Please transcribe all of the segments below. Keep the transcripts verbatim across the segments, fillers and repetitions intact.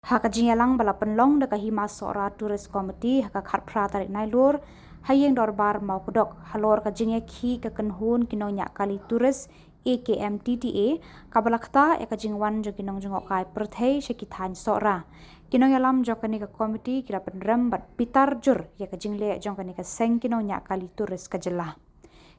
Ha ka jingïalang ba la pynlong da ka Hima Sohra Tourist Committee ha ka khatphra tarik Nailur, ha ïing dorbar Mawkdok, halor ka jingïakhih ka kynhun ki nongñiah kali tourist A K M T T A, kaba la ktah ïa ka jingwan jong ki nongjngohkai pyrthei sha ki thaiñ Sohra. Ki nongïalam jong kane ka committee ki la pynrem bad bitar jur ïa ka jingleh jong kane ka seng ki nongñiah kali tourist ka jylla.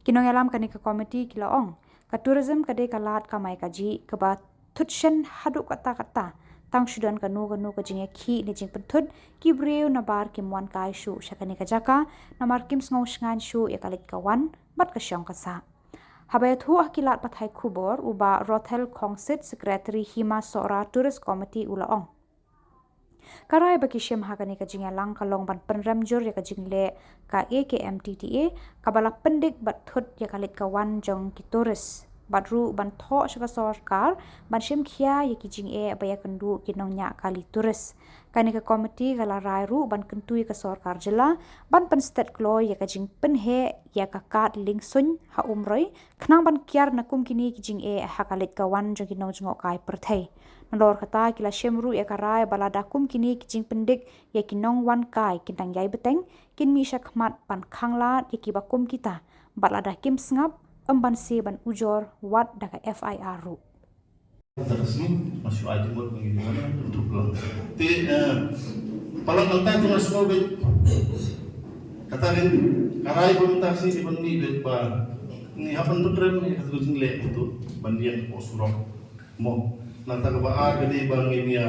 Ki nongïalam kane ka committee ki la ong, ka tourism ka dei ka lad kamai kajih kaba thut shen haduh katta katta. Tang shu don kano kano ka jingïakhih ne jingpynthut, ki briew nabar kim wan kai shuh sha kane ka jaka, namar kim sngew shngaiñ shuh ïa ka leit ka wan bad ka shong ka sah. Haba ïathuh ha ki lad pathai khubor, u Bah Rothel Khongsit, Secretary Hima Sohra Tourist Committee, u la ong, ka rai ba ki shim ha kane ka jingïalang ka long ban pynrem jur ïa ka jingleh ka A K M T T A, kaba la pyndik bad thut ïa ka leit ka wan jong ki tourist, bad ruh ban thoh sha ka sorkar ban shim khia ïa ki jingeh ba ïakynduh ki nongñiah kali tourist. Kane ka committee ka la rai ruh ban kyntu ïa ka sorkar jylla ban pynsted kloi ïa ka jingpynheh ïa ka kad liengsuiñ ha Umroi, khnang ban kiar na kum kine ki jingeh ha ka leit ka wan jong ki nongjngohkai pyrthei. Nalor kata, ki la shim ruh ïa ka rai ba lada kum kine ki jingpyndik ïa ki nongwan kai kin dang ïai bteng, kin mih sha khmat ban khanglad ïa kiba kum kita, bad lada kim sngap, ym banse ban ujor wat da ka F I R ruh. Tang ka sngi, ma shu ai jingmut ba ngi dei ban pynthut lang. Te, eh, palat nangta te nga sngew beit, kata ka rai ba mynta ka sngi dei ban mih beit ba ngi hap ban pynrem ïa katu ka jingleh katu ban ïeng hapoh surok. Mo, nangta kaba ar ka dei ba ngin ïa,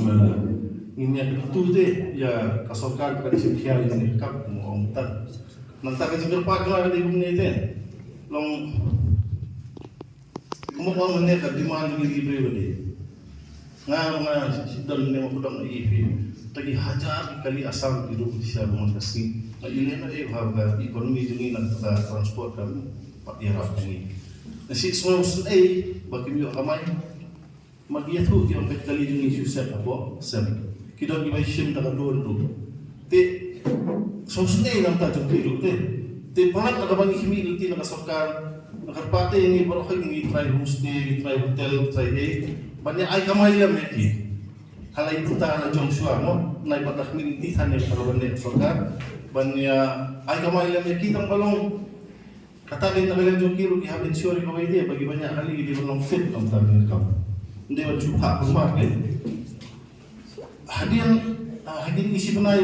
eh, ngin ïa kyntu te ïa ka sorkar ba kan shim khia ïa kane ka kap, mo, ong ta. Nangta ka jingkyrpad ka dei kumne te. Long Kumba ong mynne ka demand jong ngi ki briew ka dei. Nga, nga shu don ne ma pudong na i phi. Tang ki hajar ki kali Assam ki duk ki sha bang ka sngi. Nga i leh na e ha ka economy jong ngi na ka transport ka pat ïarap jong ngi. Nga shu sngew sngewsih ba kim ïoh kamai. Ma ki ïathuh ki ong peit kali jong ngi shu sep hapoh sem. Ki don kiba shim da ka drone ruh. Te sngewsih nangta jong ki ruh te. Te palat na kaba ngi khmih lynti na ka sorkar. Na ka kyrpad te ngi baroh ngi try homestay, ngi try hotel, ngi try ei. Ban ïa ai kamai lem ïa ki. Halai puta na jong shuwa mo. Nai pat na khmih lynti than ïa ka ban ïa sorkar. Ban ïa ai kamai lem ïa ki tang ba long. Kata ka na ka liang jong ki ruh ki hap insure ïa kawei de ba ki ban ïa kali ki dei ban long fit kumta ki kam. Ym dei ban shu phah kumba ke. Hadien, ah, hadien i shi bnai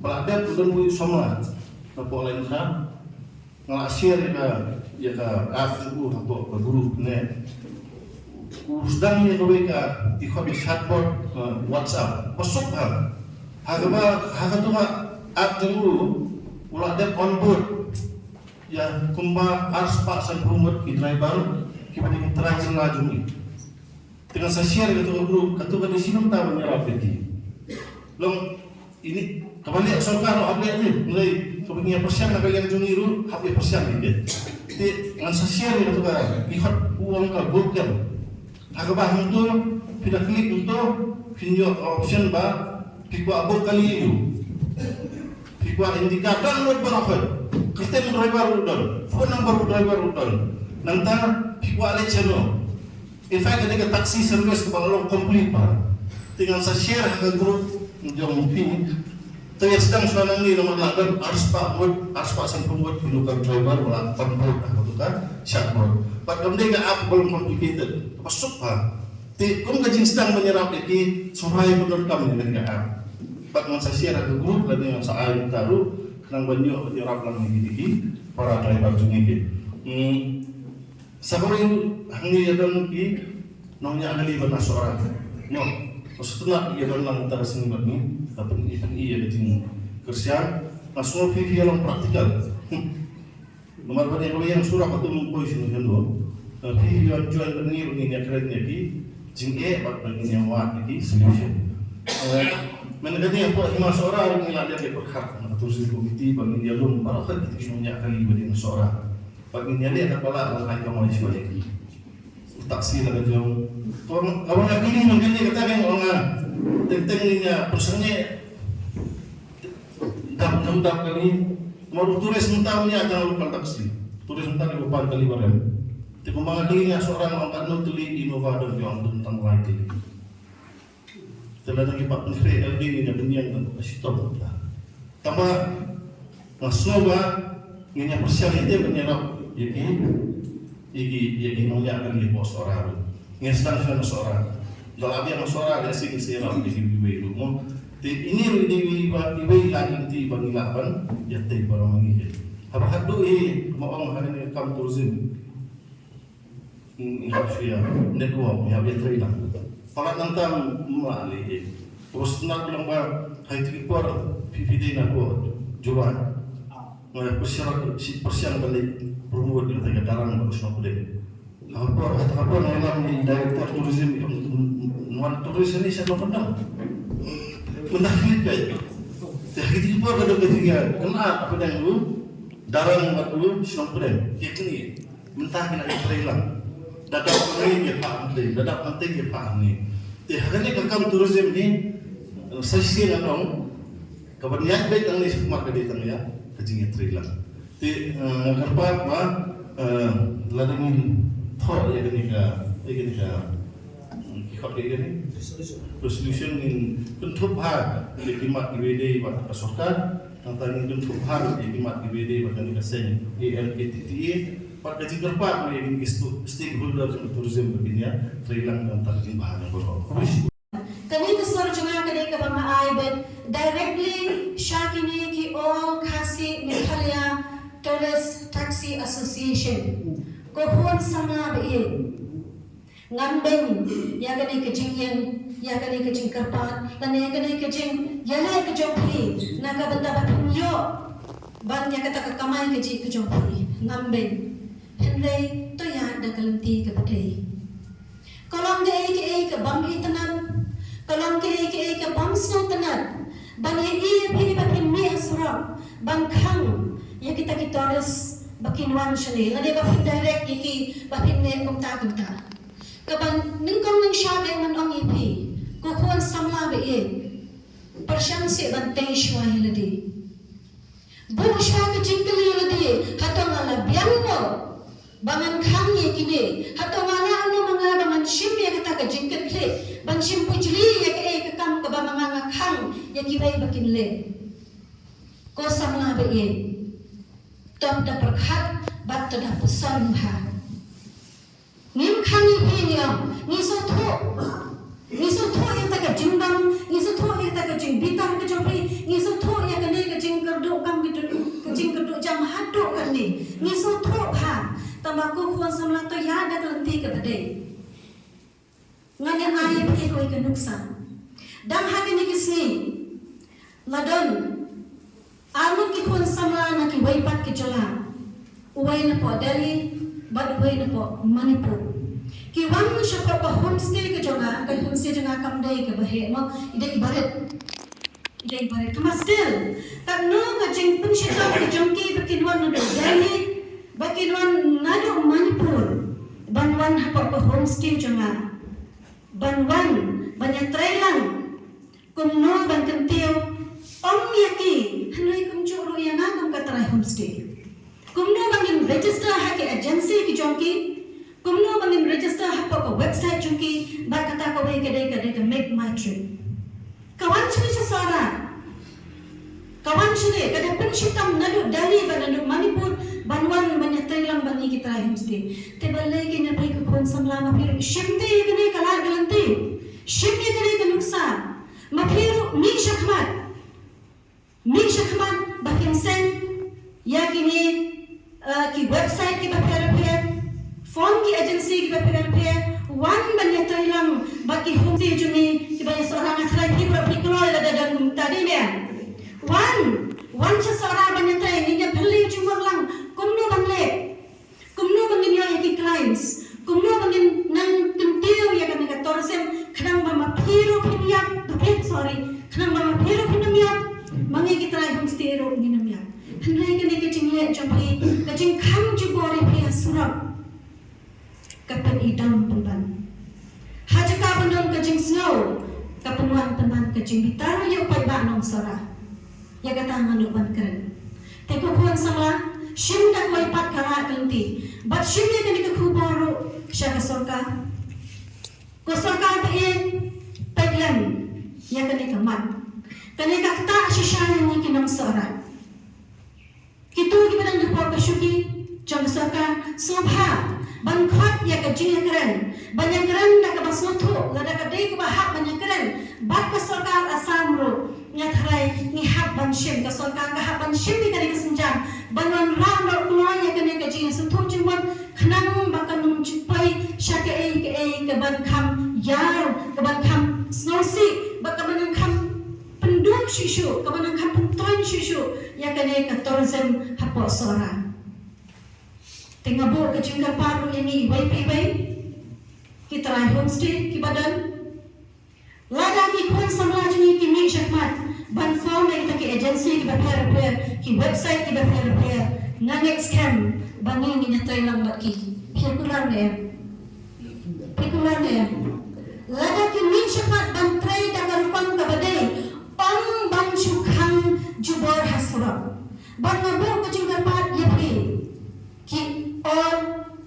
ba la dep u don u samla na pdeng lai kha. Nga la share ïa ka, ïa ka app jong u hapoh ka group ne. U sdang ïa kawei ka, i khot chatbot, ah, WhatsApp. Ba suk ha. Ha kaba, ha katu ka app jong u, u la dep onboard ïa kumba arspah sanphew ngut ki driver kiba dei ki trai jylla jong ngi. Te ngan sa share ïa katu ka group, katu ka dei shi nangta ban ïarap ïa ki. Long ini kaba leh sorkar la hap leh te, ngi kaba ngi ïa pyrshang na ka liang jong ngi ruh hap ïa pyrshang ïa ki. Te ngan sa share ïa katu ka, ki khot u ong ka Google. Ha kaba hangto phi da click hangto phin ïoh option ba phi kwah book kali ïa u. Phi kwah Indica, download baroh khoit. Kyrteng driver ruh don, phone number u driver ruh don. Nangta phi kwah leit shano. In fact, kane ka taxi service kaba long complete ba. Te ngan sa share ha ka group jong phi. Te ïa sdang shuwa nangne namar la don arspah ngut, arspah sanphew ngut ki local driver ba la onboard ha katu ka chatbot. Bad kam dei ka app ba long complicated. Kaba suk ba. Te kum ka jingsdang ban ïarap ïa ki, sngewbha ban donkam ïa kane ka app. Bad ngan sa share ha ka group lane ngan sa ai mynta ruh khnang ban ïoh ïarap lang ïa ki, ïa ki para driver jong ngi ki. Hmm. Sa kawei ruh hangne ïa don ki nongñiah kali ba na Sohra. Mo, ka sutna ïa don lang mynta ka sngi bad ngi. Ka pyni, pyni ïa ka jingkyrshan. Nga sngew phi phi ïa long practical. Namar ba dei kawei ïa surok hato ym poi shuh shuh. Phi phi ïa join bad ngi bad ngin ïa kren ïa ki jingeh bad bad ngin ïa wad ïa ki solution. Eh, mynta ka dei hapoh Hima Sohra ngi la dep ïa pyrkhat na ka tourism committee ba ngin ïa lum baroh ki nongñiah kali ba dei na Sohra. Bad ngin ïaleh katba lah ban ai kamai shuwa ïa ki. U taxi la ka jong. Kaba nga kylli mynta kata ka ong nga. Teng teng ngin ïa pyrsangeh. Dap jong dap kali. Namar u tourist mynta ym ïa tang local taxi. Tourist mynta ki ba pan kali ba rem. Te kumba nga kylli nga Sohra nga ong katno tylli Innova don ki ong don tang lai tylli. Te lada ngi pat pynkhreh ïa lade ngin ïa pynïeng tang ka shitom. Tangba nga sngew ba ngin ïa pyrshang ïa te ban ïarap ïa ki, ïa ki, ïa ki nongñiah kali hapoh Sohra ruh. Ngin sdang sha Sohra. Da la biang Sohra da sing sing ïarap ïa kiwei ruh mo. Te ine ruh ine iwei ba iwei la lynti ba ngi lah ban ïa tei baroh ma ngi. Haba khatduh hi ma ong ha kane ka kam tourism. Ngi hap shu ïa network, ngi hap ïa trei lang. Palat nangta ma lei eh. Terus nat lang ba ha kito ki por phi phi dei na ko Jowai. Nga ïa pyrshang, pyrshang ban leit promote ïa ka darang bad ka shnong pdeng. Ha por, ha por nga ïalam ni director tourism, wan tourism ni sha Nongkyndong. Mynta klik kai. Te ha kito ki por ka dei ka jingïa kynad hapdeng u darang bad u shnong pdeng. Ïa kine. Mynta ki la ïa trei lang. Da dap hangne ki phah hangne, da dap hangne ki phah hangne. Te ha kane ka kam tourism hi, eh, sa shisien ngan ong, kaban ïaid beit hangne shakhmat ka dei tang ïa ka jingïatrei lang. Te, eh, nga kyrpad ba, eh, lada ngin thoh ïa kane ka, ïa kane ka, mm, ki khot ïa kane resolution, ngin kynthup bha ïa ki mat kiwei de bad ka sorkar. Nangta ngin kynthup bha ïa ki mat kiwei de bad kane ka seng A L K T T A bad ka jingkyrpad ïa kine ki stu-, stakeholder jong ka tourism ba kin ïa trei lang nangta ka jingbha jong baroh. Khublei shibun. Kane ka sor jong nga ka dei kaba nga ai beit directly sha kine ki All Khasi Meghalaya Tourist Taxi Association. Ko khun samla ba ïeit. Ngam beiñ ïa kane ka jingïeng, ïa kane ka jingkyrpad, lane ïa kane ka jingïaleh ka jong phi na ka bynta ba phin ïoh ban ïa kata ka kamai kajih ka jong phi. Ngam beiñ. Hynrei to ïa da ka lynti kaba dei. Ka long kaei kaei ka bym itynnad, ka long kaei kaei ka bym sngewtynnad ban ïa ïa phi ba phin mih ha surok ban khang ïa kita ki tourist ba kin wan shane, lane ba phin direct ïa ki ba phin leh kumta kumta. Kaba nyngkong nyngshap eh ngan ong ïa phi, ko khun samla ba ïeit, pyrshang seh ban tei shuwa ïa lade. Buh shuwa ka jingkylli ïa lade, hato nga la biang mo ba ngan khang ïa kine? Hato nga lah mo ma nga ba ngan shim ïa kata ka jingkitkhlieh ban shim bujli ïa kaei ka kam kaba ma nga nga khang ïa kiwei ba kin leh? Ko samla ba ïeit, to da pyrkhat bad to da pyrshang bha. Ngim khang ïa phi, ngi ong, ngi sngewthuh. Ngi sngewthuh ïa kata ka jingdom, ngi sngewthuh ïa kata ka jingbitar ka jong phi, ngi sngewthuh ïa kane ka jingkyrduh kam ka jong, ka jingkyrduh jam haduh katne. Ngi sngewthuh bha. Tangba ko khun samla to ïa da ka lynti kaba dei. Ngan ïa ai ïa phi kawei ka nuksa. Dang ha kine ki sngi la don arngut ki khun samla na kiwei pat ki jylla, uwei napoh Delhi bad uwei napoh Manipur. Ki wan shapoh ka homestay ka jong nga, ka homestay jong nga kam dei kaba heh mo, i dei i barit. I dei i barit. Tangba still, katno ka jingpynshitom ka jong ki ba kin wan naduh Delhi, ba kin wan naduh Manipur ban wan hapoh ka homestay jong nga. Ban wan ban ïatrei lang kumno ban kyntiew, ym ïa ki, hynrei kumjuh ruh ïa nga kum ka trai homestay. Kumno ban ngin register ha ki agency ki jong ki, kumno ban ngin register hapoh ka website jong ki, bad kata kawei ka dei, ka dei ka Make My Trip. Ka wan shane sha Sohra. Ka wan shane, ka dei pynshitom naduh Delhi bad naduh Manipur ban wan ban ïatrei lang bad ngi ki trai homestay. Te balei kine phi ki khun samla ma phi ruh shim te ïa kane ka lad ka lynti. Shim ïa kane ka nuksa. Ma phi ruh mih shakhmat. Mih shakhmat ba phin seng ïa kine, eh, ki website kiba pher bapher, phone ki agency kiba pher bapher, wan ban ïatrei lang bad ki homestay jong ngi kiba ïa Sohra. Nga tharai phi baroh phi kloi lada don kumta, dei ne? Wan, wan sha Sohra ban ïatrei, ngin ïa phylliew jingmut lang kumno ban leh. Kumno ba ngin ïoh ïa ki clients? Kumno ba ngin nang kyntiew ïa kane ka tourism khnang ba ma phi ruh phin ïap, ba phi, sorry, khnang ba ma phi ruh phin ym ïap, ma ngi ki trai homestay ruh ngin ym ïap. Hynrei kane ka jingleh jong phi, ka jingkhang jubor ïa phi ha surok, ka pynidam pynban. Ha jaka ban don ka jingsngew, ka pynwan pynban ka jingbitar ïa u paidbah nong Sohra. Ïa kata ngan ïoh ban kren. Te ko khun samla, shim da kawei pat ka lad ka lynti. Bad shim ïa kane ka khubor ruh sha ka sorkar. Ko sorkar ba ïeit, peit lem. Ïa kane ka mat, kane ka ktah shisha ïa ngi ki nongsohra. Kito kiba dang hapoh ka shuki jong ka sorkar, sngewbha ban khot ïa ka jingïakren, ban ïakren da kaba sngewthuh, lada ka dei kaba hap ban ïakren bad ka sorkar Assam ruh. Nga tharai ngi hap ban shim, ka sorkar ka hap ban shim ïa kane ka sienjam ban wanrah noh kloi ïa kane ka jingïasngewthuh jingmut, khnang ba kan ym ju poi sha kaei kaei kaban kham ïar, kaban kham sngewsih, ba kaban kham pynduh shuh shuh, kaban kham pyntrei shuh shuh ïa kane ka tourism hapoh Sohra. Te nga buh ka jingkyrpad ruh ïa ngi iwei pa iwei, ki trai homestay kiba don, lada ki khun samla jong ngi ki mih shakhmat ban form ïa kita ki agency kiba pher pher, ki website kiba pher pher, nga ngeit skhem ba ngi ngin ïatrei lang bad ki. Phi kular ne em? Phi kular ne em? Lada ki mih shakhmat ban trei da ka rukom kaba dei, ym ban shu khang jubor ha surok. Bad nga buh ka jingkyrpad ïa phi, ki All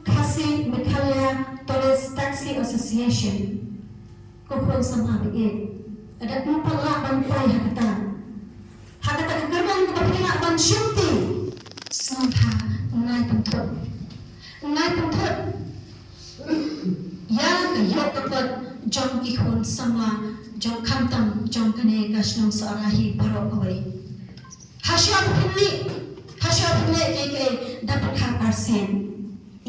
Khasi Meghalaya Tourist Taxi Association. Ko khun samla ba ïeit, lada ym pat lah ban poi ha kata, ha kata ka kyrdan kaba phi lah ban shimti, sngewbha nai pynthut, nai pynthut ïa ka ïoh ka kot jong ki khun samla jong, khamtam jong kane ka shnong Sohra hi baroh kawei. Hashuwa ba phin leh, hashuwa ba phin leh kaei kaei, da pyrkhat arsien.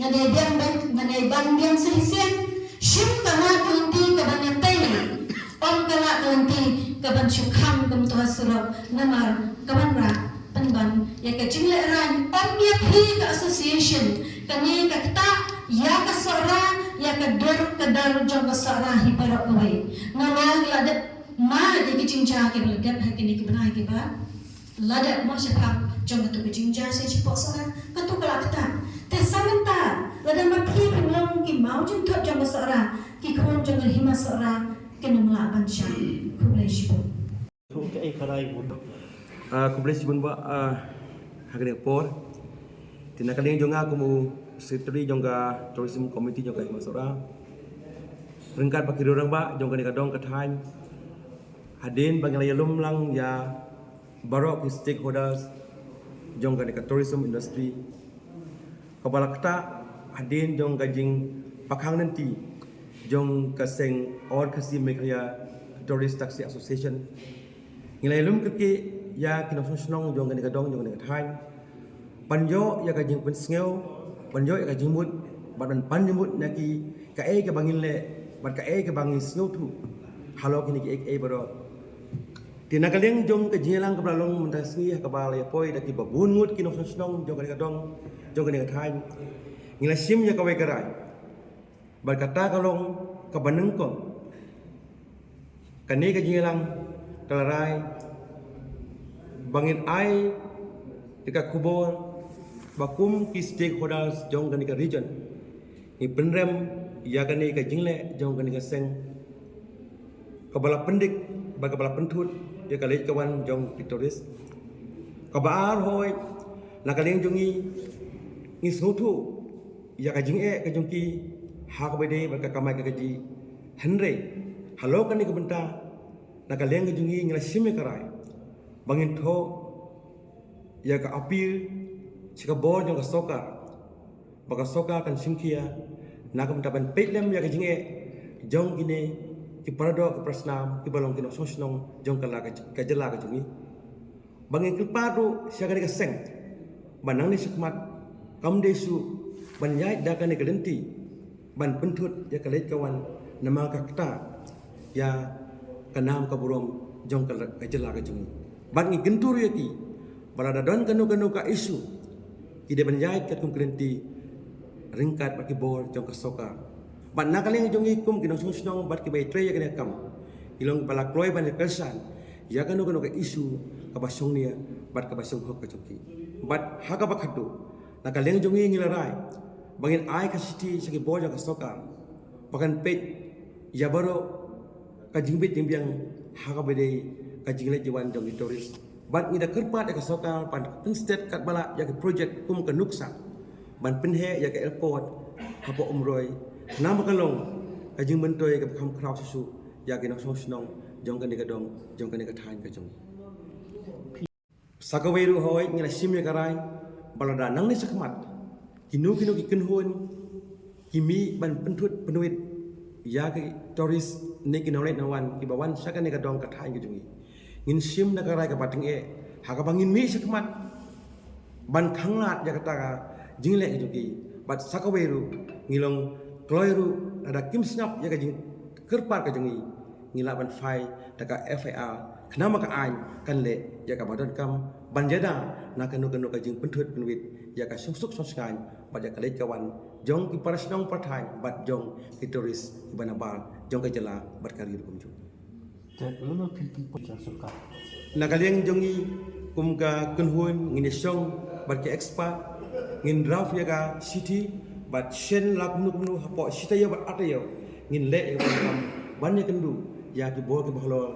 Ngan ïa biang, ngan ïa ban biang sa shisien. Shim ka lad ka lynti kaban ïatei, ym ka lad ka lynti kaban shu khang kumto ha surok. Namar ka wanrah pynban ïa ka jinglehrain, ym ïa phi ka association, kane ka ktah ïa ka Sohra, ïa ka dur ka dar jong ka Sohra hi baroh kawei. Nga la, la dep mad ïa ki jingjia kiba la dep ha kine ki bnai kiba la dep, mo, shaphang jong kato ka jingjia sha, shapoh Sohra, kato ka la ktah. Te sa mynta lada ma phi phin long ki maw jingthut jong ka Sohra, ki khun jong ka hima Sohra kin ym lah ban shah. Khublei shibun. Kaei ka rai bun. Ah, khublei shibun bah, ah, ha kane ka por. Te na ka liang jong nga kum u secretary jong ka tourism committee jong ka hima Sohra, ryngkat bad ki rangbah jong kane ka dong ka thaiñ, hadien ba ngi la ïalum lang ïa baroh ki stakeholders jong kane ka tourism industry, kaba la ktah hadien jong ka jingpakhang lynti jong ka seng All Khasi Meghalaya Tourist Taxi Association. Ngi la ïalum kyrkieh ïa ki nongshong shnong jong kane ka dong, jong kane ka thaiñ, ban ïoh ïa ka jingpynsngew, ban ïoh ïa ka jingmut, bad ban pan jingmut na ki, kaei kaba ngin leh bad kaei kaba ngi sngewthuh halor kine kiei kiei baroh. Te na ka liang jong ka jingïalang kaba la long mynta ka sngi, ha kaba la ïapoi da kiba bun ngut ki nongshong shnong jong kane ka dong, jong kane ka thaiñ, ngi la shim ïa kawei ka rai bad kata ka long kaba nyngkong. Kane ka jingïalang ka la rai ba ngin ai ïa ka khubor ba kum ki stakeholders jong kane ka region, ngi pynrem ïa kane ka jingleh jong kane ka seng, kaba la pyndik bad kaba la pynthut ïa ka leit ka wan jong ki tourist. Kaba ar, hooid, na ka liang jong ngi, ngi sngewthuh ïa ka jingeh ka jong ki ha kaba ïadei bad ka kamai ka kajih. Hynrei halor kane ka bynta, na ka liang ka jong ngi, ngi la shim ïa ka rai ba ngin thoh ïa ka appeal sha ka bor jong ka sorkar, ba ka sorkar kan shim khia na ka bynta ban peit lem ïa ka jingeh jong kine ki paradoh ki parasnam kiba long ki nongshong shnong jong ka la ka, ka jylla ka jong ngi. Ba ngin kyrpad ruh sha kane ka seng ba nangne shakhmat kam dei shuh ban ïaid da kane ka lynti ban pynthut ïa ka leit ka wan, namar ka ktah ïa ka nam ka burom jong ka, ka jylla ka jong ngi. Bad ngi kyntu ruh ïa ki ba lada don kano kano ka issue, ki dei ban ïaid katkum ka lynti ryngkat bad ki bor jong ka sorkar. Bad na ka liang jong ngi kum ki nongshong shnong bad kiba ïatrei ïa kane ka kam, ngi long ba la kloi ban ïa kyrshan ïa kano kano ka issue kaba shongnia bad kaba shonghok ka jong ki. Bad ha kaba khatduh, na ka liang jong ngi, ngi la rai ba ngin ai ka shithi sha ki bor jong ka sorkar ba kan peit ïa baroh ka jingbit jingbiang ha kaba ïadei ka jingleit jingwan jong ki tourist. Bad ngi da kyrpad ïa ka sorkar ban pynsted katba lah ïa ki project kum ka NOOCSAT, ban pynheh ïa ka airport hapoh Umroi, namar ka long ka jingmyntoi kaba kham khraw shisha ïa ki nongshong shnong jong kane ka dong, jong kane ka thaiñ ka jong ngi. Sa kawei ruh hoi ngi la shim ïa ka rai ba lada nangne shakhmat kino kino ki kynhun ki mih ban pynthut pynwit ïa ki tourist ne ki nongleit nongwan kiba wan sha kane ka dong ka thaiñ ka jong ngi, ngin shim na ka rai kaba tyngeh ha kaba ngin mih shakhmat ban khanglad ïa kata ka jingleh ka jong ki. Bad sa kawei ruh ngi long kloi ruh lada kim sngap ïa ka jingkyrpad ka jong ngi, ngi lah ban file da ka F I R khnang ba ka aiñ kan leh ïa kaba donkam ban ïada na kano kano ka jingpynthut pynwit ïa ka shongsuk shongshngaiñ bad ïa ka leit ka wan jong ki para shnong para thaiñ bad jong ki tourist kiba nabar jong ka jylla bad ka ri ruh kumjuh. Te lano phin pynpoi ïa ka sorkar? Na ka liang jong ngi kum ka kynhun ngin ïa shong bad ki expert, ngin draft ïa ka shithi bad shen la kumno kumno hapoh shi taïew bad ar taïew ngin leh ïa ka kam ban ïakynduh ïa ki bor kiba halor,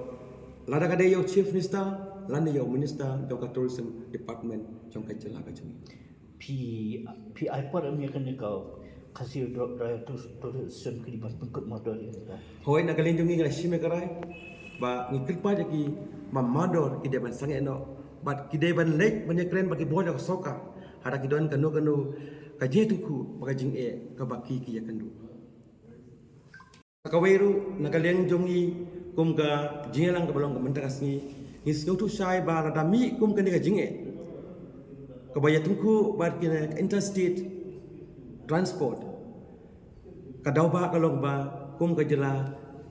lada ka dei ïa u Chief Minister lane ïa u Minister jong ka Tourism Department jong ka jylla ka jong ngi. Phi, phi ai por em ïa kane ka Khasi Dro-, Dro-, Tourism Committee ban pynkut mardor ïa kane ka? Hoi, na ka liang jong ngi ngi la shim ïa ka rai ba ngi kyrpad ïa ki ba mardor ki dei ban sangeh noh bad ki dei ban leit ban ïakren bad ki bor jong ka sorkar lada ki don kano kano ka jingtyngkhuh bad ka jingeh kaba ki ki ïakynduh. Kawei ruh na ka liang jong ngi kum ka jingïalang kaba long ka mynta ka sngi, ngi sngewthuh shai ba lada mih kum kane ka jingeh kaba ïatyngkhuh bad kine ka interstate transport, ka daw ba ka long ba kum ka jylla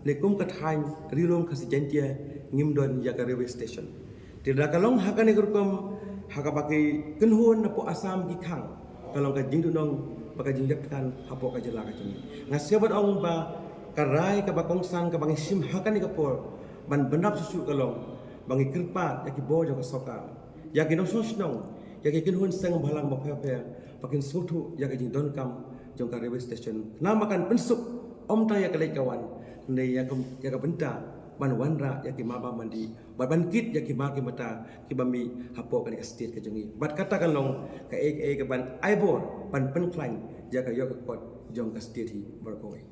ne kum ka thaiñ Ri Lum Khasi Jaiñtia ngim don ïa ka railway station. Te lada ka long ha kane ka rukom ha kaba ki kynhun napoh Assam ki khang, ka long ka jingduhnong bad ka jingleh thngan hapoh ka jylla ka jong ngi. Nga sngew ban ong ba ka rai kaba kongsan kaba ngi shim ha kane ka por ban bynrap shuh shuh ka long ba ngi kyrpad ïa ki bor jong ka sorkar, ïa ki nongshong shnong, ïa ki kynhun seng bhalang bapher bapher ba kin sngewthuh ïa ka jingdonkam jong ka railway station khnang ba kan pynsuk ym tang ïa ka leit ka wan ne ïa ka, ïa ka bynta ban wanrah ïa ki maba mandi bad ban kit ïa ki mar ki mata kiba mih hapoh kane ka state ka jong ngi. Bad kata kan long kaei kaei kaban ai bor ban pynkhlaiñ ïa ka ïoh ka kot jong ka state hi baroh kawei.